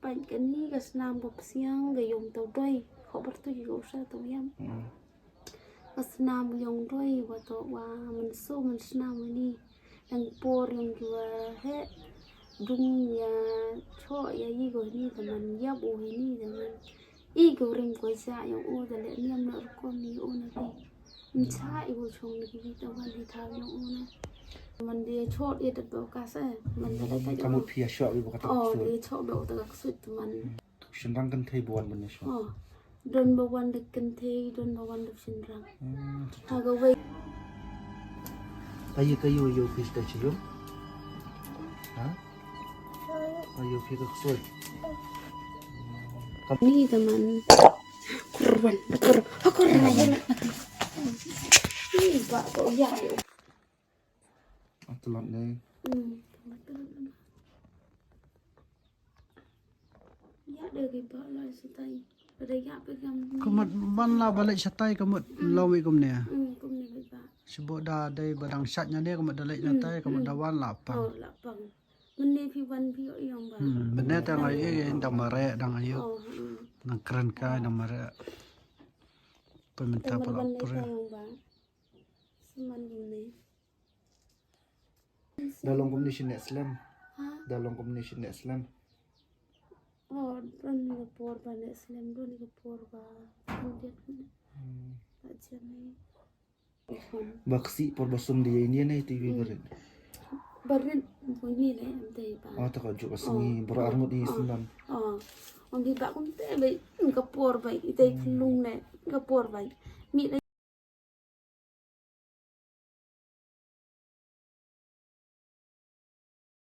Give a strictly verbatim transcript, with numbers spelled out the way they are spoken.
Pynkan ni ka snam ka psiang ka yong to doi. Khobar tu ji ko sa to yam. Hmm. Ka snam yong doi wa to wa mynso mynsnam ni. Nang por yong ki wa he. Dung ya cho ya yi ko ni teman ya bo he ni teman. I ko ring ko sa yong u da le niam na rukom ni u na ki. Mcha i ko chong ni ki ta wan hi ta yong u na. Man de cho ye da bo ka sa. Man da le ta. Kamu pia shwa bi bo ka ta. Oh, de cho bo ta ka sut teman. Shynrang kynthei ba wan ban ïashong. Oh. Don ba wan da kynthei, don ba wan da shynrang. Hmm. Ha kawei. Ayu, ayu, ayu, phi stai sha ïung? Ha? Ayu, phi ka ksuid. Ni teman. Kurban, kur, ha kurban. Ni ba ko ya. Atelot ne. Hmm. Ïa da ki ba la shatai. Ba da ïa pe gam. Ka mut ban la ba leit shatai ka mut law wi kumne. Hmm, kumne ba ba. Shibun da dei ba dang shat ïa ne ka mut da leit shatai ka mut da wan la pang. Oh, la pang. Mynne phi wan phi ïong ba. Hmm, mynne dang ayu, dang mareh dang ayu. Oh, hmm. Nang kren kai dang mareh. Pynmynta ba la pre. Sman kumne. Da long kumne shin ne slem. Ha? Da long kumne shin ne slem. Oh, ron ni ka por ba ne slem, ron ni ka por ba. Hmm. Ba jam ni. Ba ksi por ba sum di ini ne ti wi barit. Barit bu ni ne am te ba. Oh, ta ka ju ka sngi, bra armut ni sendam. Oh. Ong di ba kum te ba ka por ba i te klung ne ka por ba. Mi le